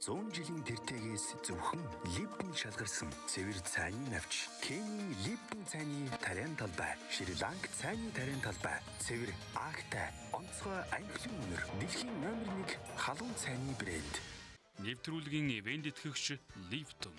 100 жилийн тэртээгээс зөвхөн Липтон шалгарсан цэвэр цайны навч. Кенийн Липтон цайны тариан талбай, Шри-Ланк цайны тариан талбай, цэвэр агтай, онцгой анхлын үнэр, дэлхийн номер 1 халуун цайны брэнд. Нэвтрүүлгийн ивент итгэгч Липтон.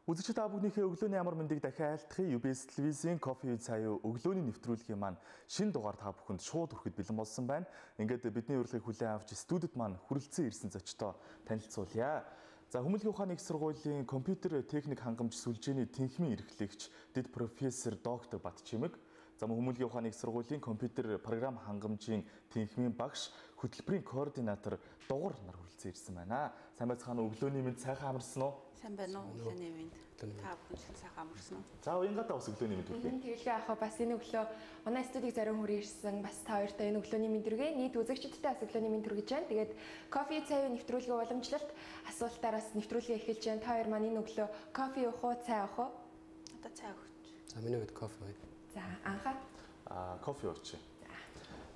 Үзэгчид та бүхнийхээ өглөөний амар мэндийг дахин айлтгая. UBS телевизийн кофе цай өглөөний нэвтрүүлгийн маань шинэ дугаар та бүхэнд шууд хүрэхэд бэлэн болсон байна. Ингээд бидний урилгыг хүлээн авч студид маань хүрэлцэн ирсэн зочдоо танилцуулъя. За, Хүмүүнлэгийн ухааны их сургуулийн компьютер техник хангамж сүлжээний тэнхимийн эрхлэгч дэд профессор доктор Батчимэг, за мөн Хүмүүнлэгийн ухааны их сургуулийн компьютер програм хангамжийн тэнхимийн багш, хөтөлбөрийн координатор Дугар нар хүрэлцэн ирсэн байна. Сайн байцгаана уу? Өглөөний мэнд, сайхан амарсан уу? Сайн байна уу? Өглөөний мэнд. Та бүхэн сайхан амарсан уу? За, уянгадаа бас өглөөний мэнд хүргэе. Тэгэлээ авах бас энэ өглөө манай студийг зориун хүрээ ирсэн. Бас та хоёртой энэ өглөөний мэнд хүргэе. Нийт үзэгчдэдээ бас өглөөний мэнд хүргэж байна. Тэгээд кофе цай нэвтрүүлгийн уламжлалт асуултаар бас нэвтрүүлгээ эхэлж байна. Та хоёр маань энэ өглөө кофе уух уу, цай уух уу? Одоо цай өгч. За, миний хувьд кофе ууя. За, анхаа. Кофе уучих.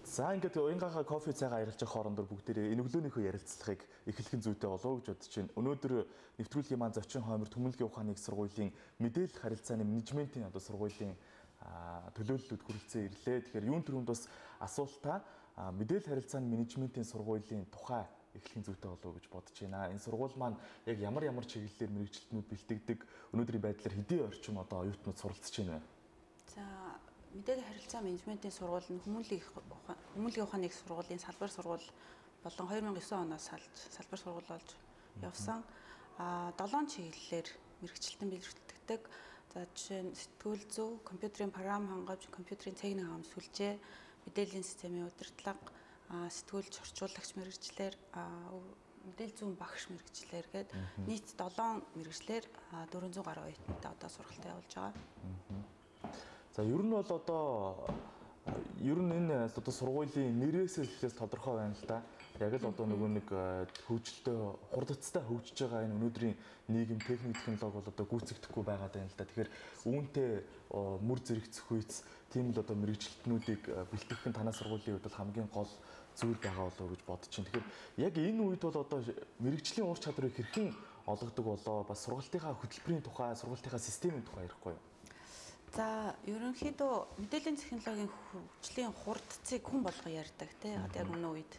За, ингээд уянгаагаа кофе цайгаа аялж байгаа хоорондор бүгдээрээ энэ өглөөнийхөө ярилцлагыг эхлэх нь зүйтэй болов уу гэж бодож байна. Өнөөдөр нэвтрүүлгийн маань зочин хоймор Хүмүүнлэгийн ухааны их сургуулийн мэдээлэл харилцааны менежментийн одоо сургуулийн төлөөллүүд хүрэлцэн ирлээ. Тэгэхээр юун түрүүнд бас асуултаа мэдээлэл харилцааны менежментийн сургуулийн тухай эхлэх нь зүйтэй болов уу гэж бодож байна. Энэ сургууль маань яг ямар ямар чиглэлээр мэргэжилтнүүд бэлтгэдэг, өнөөдрийн байдлаар хэдийн орчим одоо оюутнууд суралцж байна вэ? За, мэдээлэл харилцаа менежментийн сургууль нь Хүмүүнлэгийн ухааны их сургуулийн салбар сургууль болон 2009 оноос салбар сургууль болж явсан. 7 чиглэлээр мэргэжилтэн бэлтгэдэг. За, жишээ нь сэтгүүл зүй, компьютерийн програм хангамж, компьютерийн техник хангамж, сүлжээ, мэдээллийн системийн удирдлага, сэтгүүлч, орчуулагч мэргэжлэр, мэдээлэл зүйн багш мэргэжлэр гээд нийт 7 мэргэжлэр 400 гаруй оюутантай одоо сургалтаа явуулж байгаа. За, ер нь бол одоо ер нь энэ одоо сургуулийн нэрээс эхлээс тодорхой байна л да. Яг л одоо нөгөө нэг хөгжилтэй хурдцтай хөгжиж байгаа энэ өнөөдрийн нийгэм техник технологи бол одоо гүйцэгдэхгүй байгаад байна л да. Тэгэхээр үүнтэй мөр зэрэгцэх үйц тийм л одоо мэргэжилтнүүдийг бэлтгэх нь танай сургуулийн хувьд бол хамгийн гол зүйл байгаа болов уу гэж бодож байна. Тэгэхээр яг энэ үед бол одоо мэргэжлийн ур чадварыг хэрхэн олгодог болоо, бас сургалтынхаа хөтөлбөрийн тухай, сургалтынхаа системийн тухай ярихгүй юу? За, ерөнхийдөө мэдээллийн технологийн хөгжлийн хурдцыг хүн болгон ярьдаг тий одоо яг өнөө үед.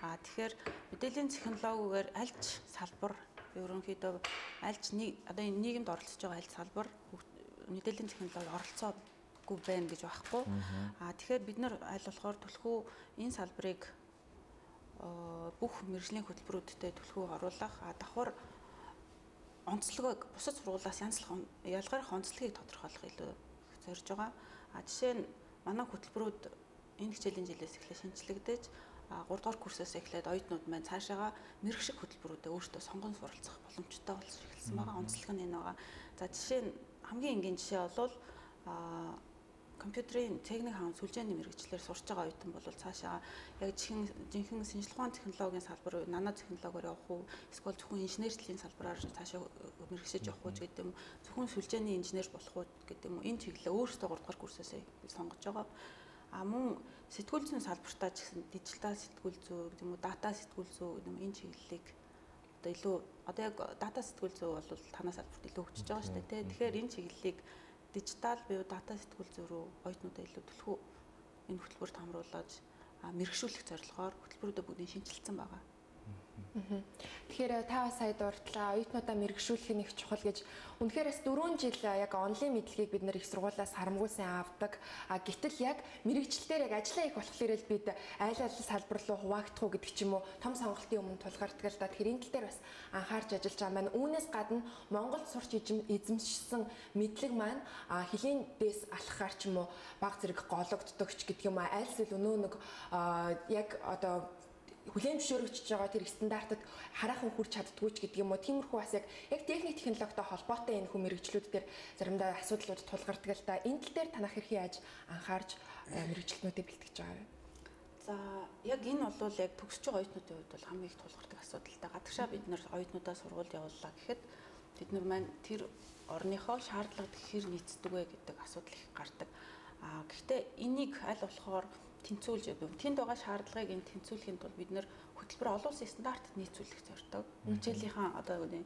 Тэгэхээр мэдээллийн технологигээр аль ч салбар ерөнхийдөө аль ч нэг одоо энэ нийгэмд оролцож байгаа аль салбар мэдээллийн технологи оролцоогүй байна гэж байхгүй. Тэгэхээр бид нар аль болохоор түлхүү энэ салбарыг бүх мэргэжлийн хөтөлбөрүүдтэй түлхүү оруулах, давхар онцлогыг бусад сургуулиас янзлах ялгарх онцлогийг тодорхойлох илүү зорж байгаа. Жишээ нь манай хөтөлбөрүүд энэ хичээлийн жилээс эхлээ шинжлэгдэж 3 дугаар курсээс эхлээд оюутнууд маань цаашаага мэрэгшиг хөтөлбөрүүдэд өөрсдөө сонгон суралцах боломжтой болж эхэлсэн байгаа. Онцлог нь энэ байгаа. За, жишээ нь хамгийн энгийн жишээ бол компьютерийн техник хангамж сүлжээний мэргэжлээр сурч байгаа оюутан бол цаашаа яг жинхэнэ шинжлэх ухааны технологийн салбар, нано технологиор явах уу, эсвэл зөвхөн инженерчлийн салбараар цаашаа мэргэжиж явах уу гэдэг юм, зөвхөн сүлжээний инженер болох уу гэдэг юм, энэ чиглэлээ өөрсдөө 3 дугаар курсээс сонгож байгаа. Мөн сэтгүүл зүйн салбартаа ч гэсэн дижитал сэтгүүл зүй гэдэг юм уу, дата сэтгүүл зүй гэдэг юм, энэ чиглэлийг одоо илүү одоо яг дата сэтгүүл зүй бол танай салбарт илүү хөгжиж байгаа шүү дээ, тэ. Тэгэхээр энэ чиглэлийг дижитал буюу дата сэтгүүл зүй рүү оюутнуудаа илүү түлхүү энэ хөтөлбөрт хамруулж мэргэшүүлэх зорилгоор хөтөлбөрүүдээ бүгдийг шинэчилсэн байгаа. Тэгэхээр та сая дурдлаа, оюутнуудаа мэргэшүүлэх нь их чухал гэж. Үнэхээр бас 4 жил яг онлайн мэдлэгийг бид нэр их сургуулиас харамгүй сайн авдаг. Гэтэл яг мэргэжилтээр яг ажиллаа их болохоор л бид айл аль салбар руу хуваагдах уу гэдэг ч юм уу том сонголтын өмнө тулгардаг л да. Тэгэхээр энэ тал дээр бас анхаарч ажиллаж байгаа маань. Үүнээс гадна Монголд сурч эзэмшсэн мэдлэг маань хөлийн дэс алхахаар ч юм уу баг зэрэг гологддог ч гэдэг юм аа. Аль эсвэл өнөө нэг яг одоо хүлээн зөвшөөрөгдөж байгаа тэр стандартад хараахан хүрч чаддгүй ч гэдэг юм уу. Тиймэрхүү бас яг техник технологитой холбоотой энэ хүн мэргэжлүүд дээр заримдаа асуудлууд тулгардаг л да. Энэ тал дээр танах хэрхэн яаж анхаарч мэргэжилтнүүдээ бэлтгэж байгаа вэ? За, яг энэ бол яг төгсөж байгаа оюутнуудын хувьд бол хамгийн их тулгардаг асуудалтай. Гадагшаа бид нар оюутнуудаа сургуульд явууллаа гэхэд бид нар маань тэр орныхоо шаардлагад хэр нийцдэг вэ гэдэг асуудал их гардаг. Гэхдээ энийг аль болохоор тэнцвүүлж өгдөг. Тэнд байгаа шаардлагыг энэ тэнцвүүлэхийн тулд бид нэр хөтөлбөр олон улсын стандартад нийцүүлэх зорддог. Хичээлийнхаа одоо нэг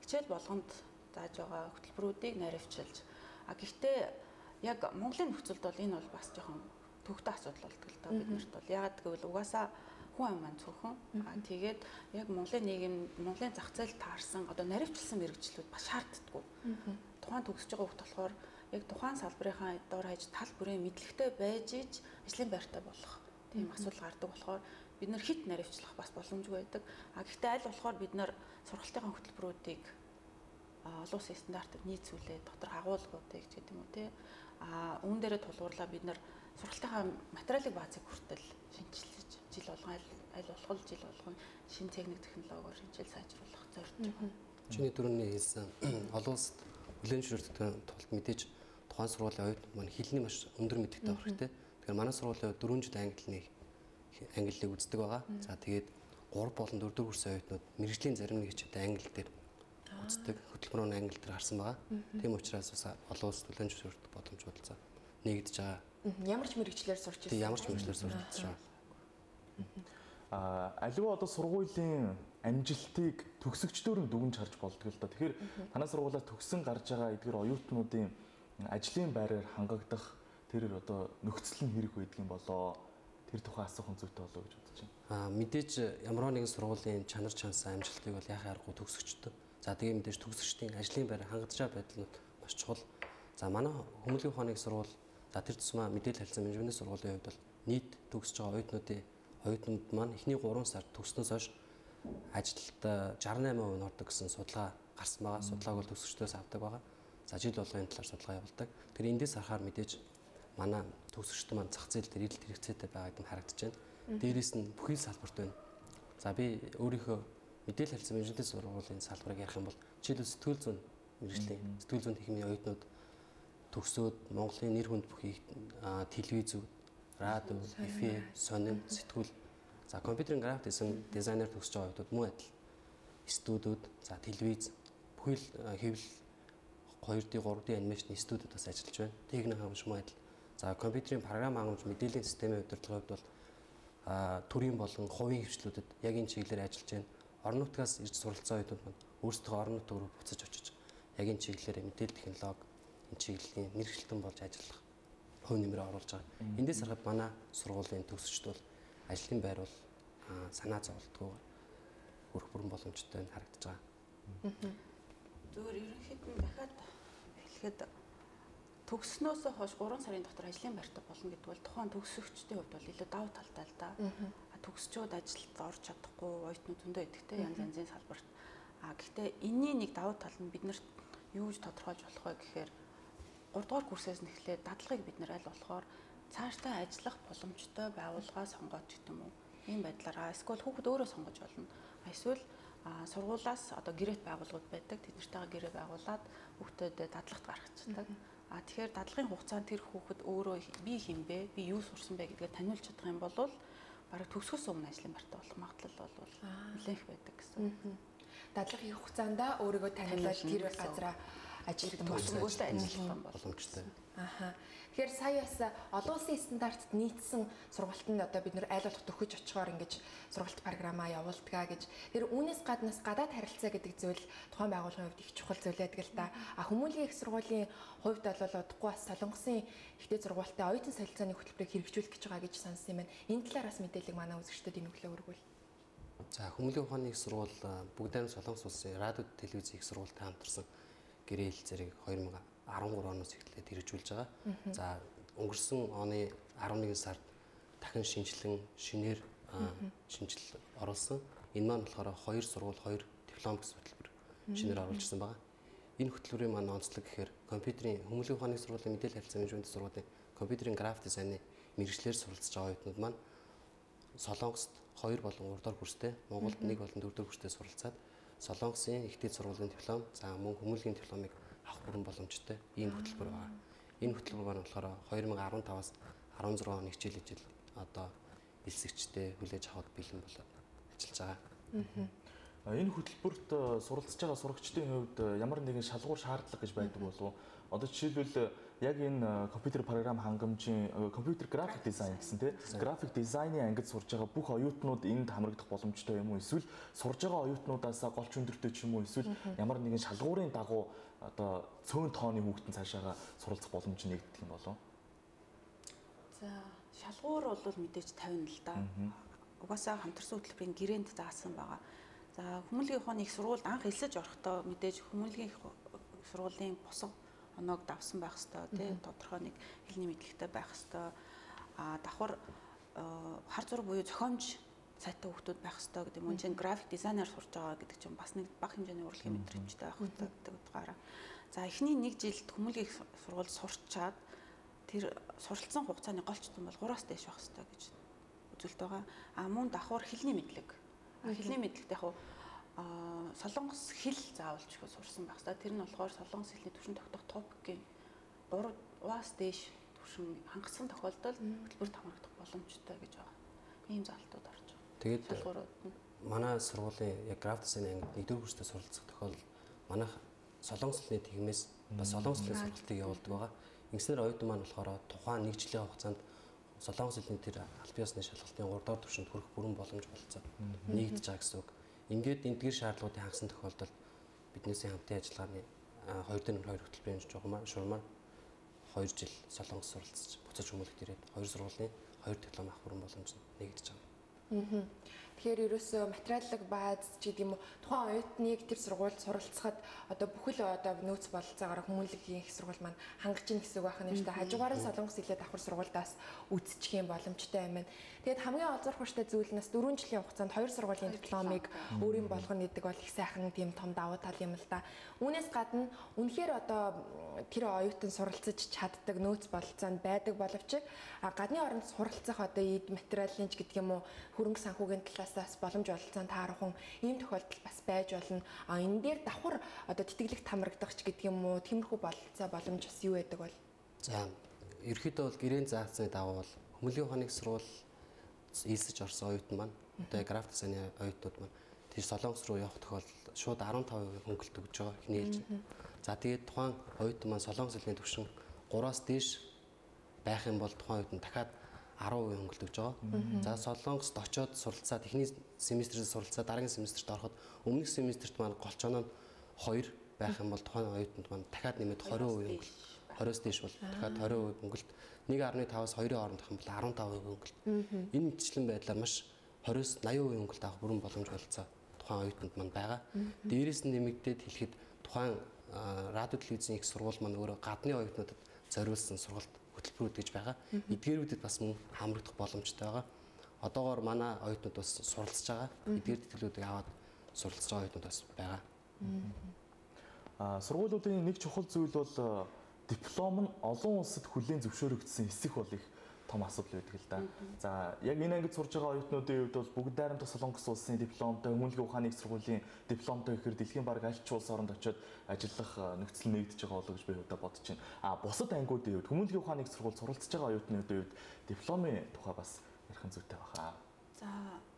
хичээл болгонд зааж байгаа хөтөлбөрүүдийг наривчилж. А гэхдээ яг Монголын нөхцөлд бол энэ бол бас жоохон төвхтэй асуудал болдог л доо биднэрт бол. Яагаад гэвэл угаасаа хүн ам маань цөөхөн. А тэгээд яг Монголын нийгэм, Монголын зах зээл таарсан одоо наривчлсан мэргэжлүүд бас шаарддаггүй. Тухайн төгсөж байгаа хүүхд болохоор яг тухайн салбарынхаа дор хаяж тал бүрийн мэдлэгтэй байж иж ажлын байртай болох тийм асуудал гардаг болохоор бид нэр хит наривчлах бас боломжгүй байдаг. А гэхдээ аль болохоор бид нар сургалтын хөтөлбөрүүдийг олон улсын стандартад нийцүүлээ доторх агуулгуудыг ч гэдэг юм уу тий. А үүн дээрээ тулгуурлаа бид нар сургалтынхаа материалын баазыг хүртэл шинчилж жил болгон аль болох жил болгон шинэ техник технологиор шинжил сайжруулах зорж байгаа. Чиний түрүүний хэлсэн олон улсад хүлээн зөвшөөрөлтөд тулд мэдээж тухайн сургуулийн оюутнууд маань хэлний маш өндөр мэдлэгтэй байх хэрэгтэй. Тэгэхээр манай сургуулийн хувьд 4 жил англи хэлийг үздэг байгаа. За тэгээд 3 болон 4 дэх курсын оюутнууд мэргэжлийн зарим нэг хичээлээ англи дээр үздэг. Хөтөлбөр нь англи дээр гарсан байгаа. Тийм учраас бас олон улсад хүлээн зөвшөөрөх боломж болцоо нэгдэж байгаа. Ямар ч мэргэжлээр сурч ирсэн. Ямар ч мэргэжлээр сурч байгаа. Аливаа одоо сургуулийн амжилтыг төгсөгчдөр нь дүгнж харж болдог л доо. Тэгэхээр танай сургуулиас төгсөн гарч байгаа эдгэр оюутнуудын ажлын байраар хангагдах тэр одоо нөхцөл нь хэрэг байдаг юм болоо. Тэр тухай асуух зүйтэй болоо гэж бодож байна. Мэдээж ямар нэгэн сургуулийн чанар чансаа амжилтыг бол яхаа аргагүй төгсөгчдөг. За тэгээ мэдээж төгсөгчдийн ажлын байр хангагдж байгаа байдал нь маш чухал. За манай хүмүүлийн ухааны сургууль за тэр тусмаа мэдээлэл харилцаа менежментийн сургуулийн хувьд бол нийт төгсөж байгаа оюутнууд маань эхний 3 сард төгснөөс хойш ажилд 68% нь ордог гэсэн судалгаа гарсан байгаа. Судалгааг бол төгсөгчдөөс авдаг байгаа. За жил болгон энэ талаар судалгаа явуулдаг. Тэр эндээс харахаар мэдээж манай төгсөгчд маань зах зээл дээр эрэлт хэрэгцээтэй байгаа гэдэг нь харагдаж байна. Дээрээс нь бүхий салбарт байна. За би өөрийнхөө мэдээлэл харилцаа менежментийн сургуулийн салбарыг ярих юм бол жишээлбэл сэтгэл зүйн мэргэжлийн сэтгэл зүйн техникийн оюутнууд төгсөөд Монголын нэр хүнд бүхий телевиз, радио, эфир, сонин, сэтгүүл, за компьютерийн график дизайнер төгсөж байгаа оюутнууд мөн адил студиуд, за телевиз, бүхий л хэвлэл 2D, 3D анимашны студиуд бас ажиллаж байна. Техник хангамж мөн адил. За компьютерийн програм хангамж мэдээллийн системийн удирдлагын хувьд бол төрийн болон хувийн хвшлүүдэд яг энэ чиглэлээр ажиллаж байна. Орон нутгаас ирж суралцсан оюутнууд маань өөрсдөө орон нутг руу буцаж очиж яг энэ чиглэлээр мэдээлэл технологи энэ чиглэлийн мэргэжилтэн болж ажиллах хувь нэмрээ оруулж байгаа. Эндээс харахад манай сургуулийн төгсөгчд бол ажлын байр бол санаа зовлтгүй өрх бүрэн боломжтой нь харагдаж байгаа. Зүгээр ерөнхийд нь дахиад хэлэхэд төгснөөсөө хойш 3 сарын дотор ажлын байртай болно гэдэг бол тухайн төгсөгчдийн хувьд бол илүү давуу талтай л да. Төгсчөөд ажилд орж чадахгүй оюутнууд зөндөө байдаг те янз янзын салбарт. А гэхдээ энэний нэг давуу тал нь бид нарт юу гэж тодорхойлж болох вэ гэхээр 3 дугаар курсээс нь эхлээд дадлагыг бид нар аль болохоор цаашдаа ажиллах боломжтой байгууллагаа сонгоод ч гэдэм үү. Ийм байдлаараа эсвэл хүүхэд өөрөө сонгож болно. Эсвэл сургуулаас одоо гэрээт байгууллагууд байдаг. Тэд нартайгаа гэрээ байгуулад хүүхдэд дадлагт гаргацдаг. А тэгэхээр дадлагын хугацаанд тэр хүүхэд өөрөө би хэн бэ? Би юу сурсан бэ гэдгээ таниулж чадах юм бол бараг төгсгөөс өмнө ажлын байртай болох магадлал бол нэлээх байдаг гэсэн. Дадлага хийх хугацаанд өөрийгөө таниулаад тэр газараа ажилтан төгсгөөсөө ажиллах боломжтой. Аха. Тэгэхээр сая бас олон улсын стандартад нийцсэн сургалтанд одоо бид нэр аль болох төхөж очихоор ингэж сургалт програмаа явуулдгаа гэж. Тэр үүнээс гаднаас гадаад харилцаа гэдэг зүйл тухайн байгууллагын хувьд их чухал зүйл байдаг л да. А хүмүүнлэгийн их сургуулийн хувьд бол удахгүй бас Солонгосын ихтэй сургуультай оюутан солилцооны хөтөлбөрийг хэрэгжүүлэх гэж байгаа гэж сонссон юм байна. Энэ талаар бас мэдээллийг манай үзэгчдэд энэ өглөө өргөөл. За хүмүүнлэгийн ухааны их сургууль бүгд найрамд Солонгос улсын радио телевизийн их сургуультай хамтарсан гэрээлэл зэрэг 2013 оноос эхлээд хэрэгжүүлж байгаа. За өнгөрсөн оны 11 сард дахин шинжилэн шинээр шинжил оруулсан. Энэ маань болохоор 2 сургууль 2 диплом гэсэн хөтөлбөр шинээр оруулжсэн байгаа. Энэ хөтөлбөрийн маань онцлог гэхээр компьютерийн хүмүүнлэгийн ухааны сургуулийн мэдээлэл харилцаа менежментийн сургуулийн компьютерийн график дизайны мэргэжлээр суралцж байгаа оюутнууд маань Солонгост 2 болон 3 дахь курстэй, Монголд 1 болон 4 дахь курстэй суралцаад Солонгосын их дээд сургуулийн диплом, за мөн хүмүүнлэгийн дипломыг авах бүрэн боломжтой ийм хөтөлбөр байна. Энэ хөтөлбөр маань болохоор 2015-аас 16 оны хичээл хичээл одоо элсэгчтэй хүлээж авахд бэлэн болоод ажиллаж байгаа. Энэ хөтөлбөрт суралцж байгаа сурагчдын хувьд ямар нэгэн шалгуур шаардлага гэж байдаг болов уу? Одоо жишээлбэл яг энэ компьютер програм хангамжийн компьютер график дизайн гэсэн тий график дизайны ангид сурж байгаа бүх оюутнууд энд хамрагдах боломжтой юм уу? Эсвэл сурж байгаа оюутнуудаасаа голч өндөртэй ч юм уу эсвэл ямар нэгэн шалгуурын дагуу одоо цөөн тооны хүүхдэн цаашаага суралцах боломж нэгдэх юм болов? За, шалгуур бол мэдээж 50 л да. Угаасаа хамтарсан хөтөлбөрийн гэрээнд заасан байгаа. За, хүмүүнлэгийн ухааны их сургуульд анх элсэж орохдоо мэдээж хүмүүнлэгийн сургуулийн босго оноог давсан байх ёстой тий тодорхой нэг хэлний мэдлэгтэй байх ёстой. А давхар хар зураг буюу зохиомж сайтай хүүхдүүд байх ёстой гэдэг юм. Чинь график дизайнер сурж байгаа гэдэг чинь бас нэг бага хэмжээний урлагийн мэдрэмжтэй байх ёстой гэдэг утгаараа. За, эхний нэг жилд хүмүүнлэгийн сургуульд сурчаад тэр суралцсан хугацааны голч тун бол 3-аас дээш байх ёстой гэж үзүүлэлт байгаа. А мөн давхар хэлний мэдлэг. Хэлний мэдлэгт яг солонгос хэл заавалж их сурсан байх хэрэгтэй. Тэр нь болохоор солонгос хэлний түвшин тогтоох топикийн 3-аас дээш түвшин хангасан тохиолдолд хөтөлбөрт хамрагдах боломжтой гэж байгаа. Ийм залтууд орж байгаа. Тэгээд манай сургуулийн яг график дизайны ангид 1-р курстэй суралцах тохиолдолд манайх солонгос хэлний тэгмээс бас солонгос хэлний сургалтыг явуулдаг байгаа. Ингэснээр оюутан маань болохоор тухайн нэг жилийн хугацаанд солонгос хэлний тэр аль биесны шалгалтын 3 дугаар түвшинд хүрэх бүрэн боломж болцоо нэгдэж байгаа гэсэн үг. Ингээд эдгээр шаардлагуудыг хангасан тохиолдолд биднээсээ хамтын ажиллагааны 2-2 хөтөлбөрийн шурмаар 2 жил солонгос суралцж буцаж хүмүүлэгт ирээд хоёр сургуулийн 2 диплом авах бүрэн боломж нэгдэж байгаа. Тэгэхээр ерөөсөө материаллык бааз ч гэдэг юм уу тухайн оюутныг тэр сургуульд суралцахад одоо бүхэл одоо нөөц бололцоогоор хүмүүнлэгийн их сургууль маань хангаж ийн гэсэн үг байх нь шүү дээ. Хажуугаар нь солонгос хэлээ давхар сургуульдаас үзчих юм боломжтой юм байна. Тэгээд хамгийн олзуурхууштай зүйл нь бас 4 жилийн хугацаанд хоёр сургуулийн дипломыг өөрийн болгоно гэдэг бол их сайхан тийм том давуу тал юм л да. Үүнээс гадна үнэхээр одоо тэр оюутан суралцаж чаддаг нөөц бололцоо нь байдаг боловч гадны оронд суралцах одоо эд материалын ч гэдэг юм уу хөрөнгө санхүүгийн талаас боломж бололцоонд таархан ийм тохиолдол бас байж болно. А энэ дээр давхар одоо тэтгэлэгт хамрагдах ч гэдэг юм уу тиймэрхүү бололцоо боломж бас юу байдаг бол? За, ерөнхийдөө бол гэрээн заацны дагуу бол хүмүүнлэгийн ухааны сургууль элсэж орсон оюутан маань одоо график дизайны оюутнууд маань тэр солонгос руу явах тохиолдолд шууд 15% хөнгөлт өгж байгаа эхний ээлж. За, тэгээд тухайн оюутан маань солонгос хэлний түвшин 3-аас дээш байх юм бол тухайн оюутан дахиад 10% хөнгөлт өгж байгаа. За, солонгост очиод суралцаад эхний семестрээс суралцаад дараагийн семестрт ороход өмнөх семестрт маань голч оноо нь 2 байх юм бол тухайн оюутанд маань дахиад нэмээд 20% хөнгөлт 20-оос дээш бол дахиад 20% хөнгөлт 1.5-аас 2-ын хооронд байх юм бол 15% хөнгөлт. Энэ мэтчлэн байдлаар маш 20-оос 80% хөнгөлт авах бүрэн боломж болцоо тухайн оюутанд маань байгаа. Дээрээс нь нэмэгдээд хэлэхэд тухайн радио телевизийн их сургууль маань өөрөө гадны оюутнуудад зориулсан сургалт хөтөлбөрүүд гэж байгаа. Эдгээрүүдэд бас мөн хамрагдах боломжтой байгаа. Одоогоор манай оюутнууд бас суралцж байгаа. Эдгээр тэтгэлүүдийг аваад суралцж байгаа оюутнууд бас байгаа. Сургуулиудын нэг чухал зүйл бол диплом нь олон улсад хүлээн зөвшөөрөгдсөн эсэх бол их том асуудал байдаг л да. За, яг энэ ангид сурж байгаа оюутнуудын хувьд бол бүгд найрамдах Солонгос улсын дипломтой, хүмүүнлэгийн ухааны их сургуулийн дипломтой гэхээр дэлхийн бараг аль ч улс оронд очиод ажиллах нөхцөл нэгдэж байгаа болоо гэж би хувьдаа бодож байна. А бусад ангиудын хувьд хүмүүнлэгийн ухааны их сургуульд суралцж байгаа оюутнуудын хувьд дипломын тухай бас ярих нь зүйтэй баха. За,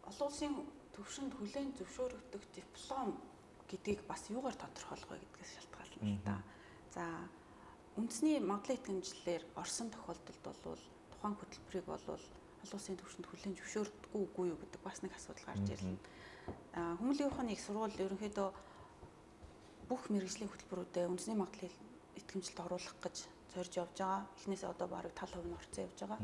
олон улсын төвшөнд хүлээн зөвшөөрөгдөх диплом гэдгийг бас юугаар тодорхойлох вэ гэдгээс шалтгаална л да. За, үндэсний магадлан итгэмжлэлээр орсон тохиолдолд бол тухайн хөтөлбөрийг бол олон улсын түвшинд хүлээн зөвшөөрдөггүй үгүй юу гэдэг бас нэг асуудал гарч ирнэ. Хүмүүнлэгийн ухааны их сургууль ерөнхийдөө бүх мэргэжлийн хөтөлбөрүүдэд үндэсний магадлал итгэмжлэлд оруулах гэж зорж явж байгаа. Эхнээсээ одоо бараг тал хувь нь орцсон явж байгаа.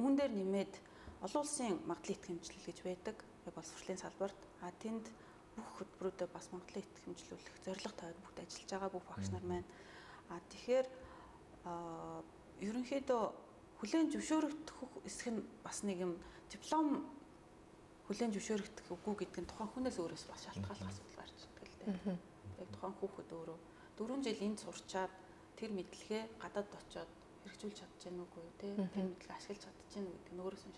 Үүн дээр нэмээд олон улсын магадлал итгэмжлэл гэж байдаг. Яг боловсролын салбарт. Тэнд бүх хөтөлбөрүүдэд бас магадлал итгэмжлүүлэх зорилго тавиад бүгд ажиллаж байгаа бүх багш нар маань. Тэгэхээр ерөнхийдөө хүлээн зөвшөөрөгдөх эсэх нь бас нэг юм диплом хүлээн зөвшөөрөгдөх үгүй гэдэг нь тухайн хүнээс өөрөөс бас шалтгааллах асуудал гарч ирдэг л дээ. Яг тухайн хүүхэд өөрөө 4 жил энд сурчаад тэр мэдлэгээ гадаад очиод хэрэгжүүлж чадж гэнэ үгүй юу те, тэр мэдлэгээ ашиглаж чадж гэнэ үү гэдэг нь өөрөөс нь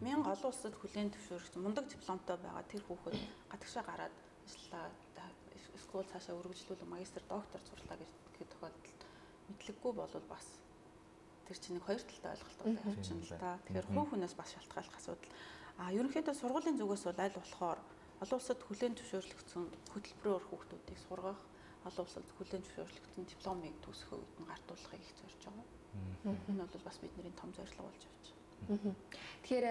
мянга олон улсад хүлээн зөвшөөрөгдсөн мундаг дипломтой байгаа тэр хүүхэд гадагшаа гараад ажиллаа, эсвэл цаашаа үргэлжлүүлэн магистр, доктор сурлаа гэж тохиолдолд мэдлэггүй болвол бас тэр чинь нэг хоёр талтай ойлголт болоо явчихна л да. Тэгэхээр хувь хүнээс бас шалтгааллах асуудал. Ерөнхийдөө сургуулийн зүгээс бол аль болохоор олон улсад хүлээн зөвшөөрлөгдсөн хөтөлбөрөөр хүүхдүүдийг сургах, олон улсад хүлээн зөвшөөрлөгдсөн дипломыг төгсөх үед нь гардуулахыг их зорж байгаа. Энэ бол бас бидний том зорилго болж явж байгаа. Тэгэхээр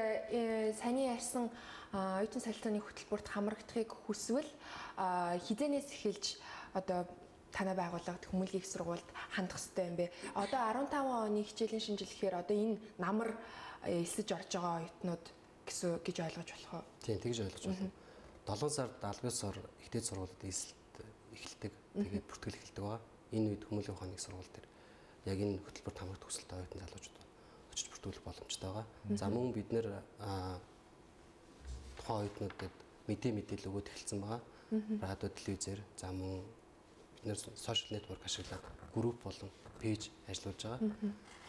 саяны ярьсан оюутан солилцооны хөтөлбөрт хамрагдахыг хүсвэл хизэнээс эхэлж одоо танай байгууллагад хүмүүлгийн их сургуульд хандах хэрэгтэй юм бэ? Одоо 15 оны хичээлийн шинжилгээхээр одоо энэ намар элсэж орж байгаа оюутнууд гэсэн гэж ойлгож болох уу? Тийм, тэгж ойлгож байна. 7 сард албан ёсоор ихтэй сургуулиуд элсэлт эхэлдэг. Тэгээд бүртгэл эхэлдэг байгаа. Энэ үед хүмүүлийн ухааны их сургууль дээр яг энэ хөтөлбөрт хамрагдах хүсэлтэй оюутан залуучууд очиж бүртгүүлэх боломжтой байгаа. За мөн бид нэр тухайн оюутнуудад мэдээлэл өгөөд эхэлсэн байгаа. Радио, телевизээр, за мөн бид нэр сошиал нэтворк ашиглаад групп болон пэйж ажиллуулж байгаа.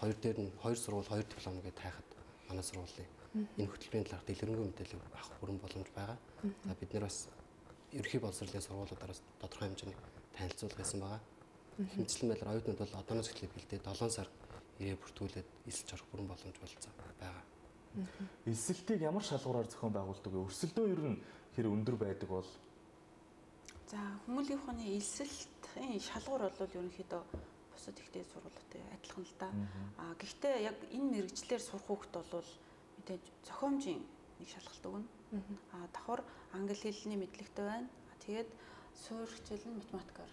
Хоёр дээр нь хоёр сургууль, хоёр диплом гэж тайхад манай сургуулийн энэ хөтөлбөрийн талаарх дэлгэрэнгүй мэдээлэл авах бүрэн боломж байгаа. За бид нэр бас ерөнхий боловсролын сургуулиудаар тодорхой хэмжээний танилцуулга хийсэн байгаа. Хэмжлэн байдлаар оюутнууд бол одооноос эхлээд бэлдээ 7 сар ирээ бүртгүүлээд элсэж орох бүрэн боломж болцсон байгаа. Элсэлтийг ямар шалгуураар зохион байгуулдаг вэ? Өрсөлдөө ер нь хэр өндөр байдаг бол? За хүмүүлийн ухааны элсэлтийн шалгуур бол ерөнхийдөө бусад ихтэй сургуулиудтай адилхан л да. А гэхдээ яг энэ мэрэгчлэр сурах хүүхд бол мэдээж зохиомжийн нэг шалгалт өгнө. А давхар англи хэлний мэдлэгтэй байна. Тэгээд суурь хичээл нь математикаар.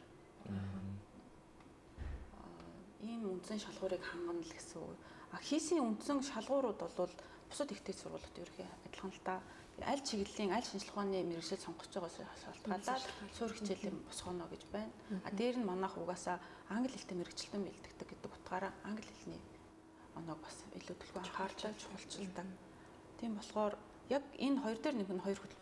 Ийм үндсэн шалгуурыг хангана л гэсэн үг. А хийсийн үндсэн шалгуурууд бол бусад ихтэй сургуулиуд ерөнхий адилхан л та. Аль чиглэлийн, аль шинжлэх ухааны мэргэжил сонгож байгаас шалтгаалаад суурь хичээлийн босгоно гэж байна. А дээр нь манайх угаасаа англи хэлтэй мэргэжилтэн бэлтгэдэг гэдэг утгаараа англи хэлний оноог бас илүү төлхөө анхаарч чухалчилдаг. Тийм болохоор яг энэ хоёр дээр нэг нь хоёр хөтөлбөр